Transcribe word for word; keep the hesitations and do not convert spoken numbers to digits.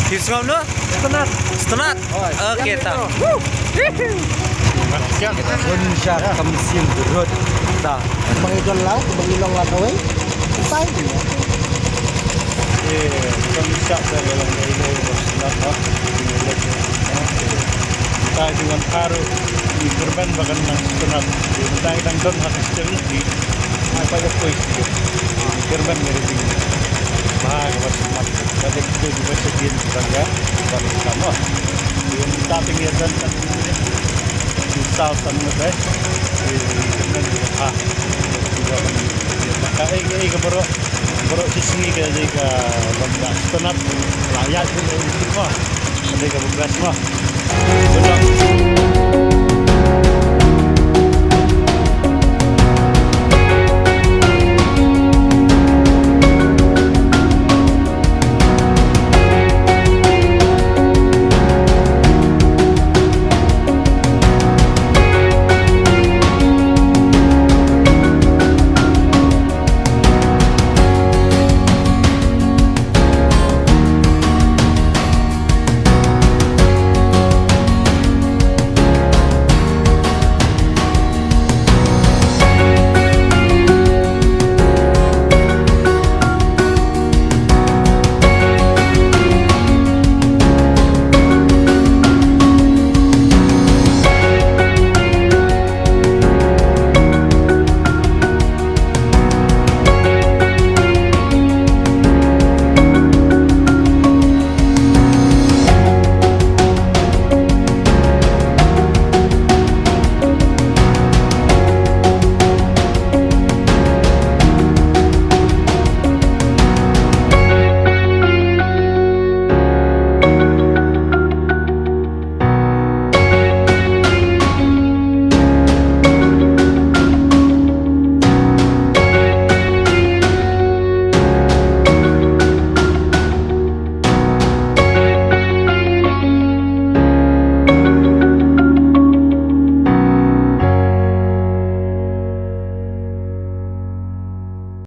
Phi sngew no? Sngewtynnat. Sngewtynnat? Hooid. Okay, ta. Bun sha ka mynsiem brut ta. Ba ngi don lang, ba ngi long lang kawei. Kumta hi. Eh, kan shah da ka long ka ilo ba sngap ha. Ilo ba sngap. Kumta ki wan paro, ki kyrmen ba kan nang sngap. Kumta ki dang don ha ka stability. Ai pa ya poi. Ki kyrmen ka ri. Ba ka ba sngap. Ba dei ki ba sa dien ba ya. Ba ka mo. Kumta ki ya don kan Sa san ngut eh. Ki kyrmen ki ha. Ka ei ka ei ka baroh. Baroh shisngi ka dei ka ban da sngap. La ïaid shu dei ka mo. Ka dei ka best mo.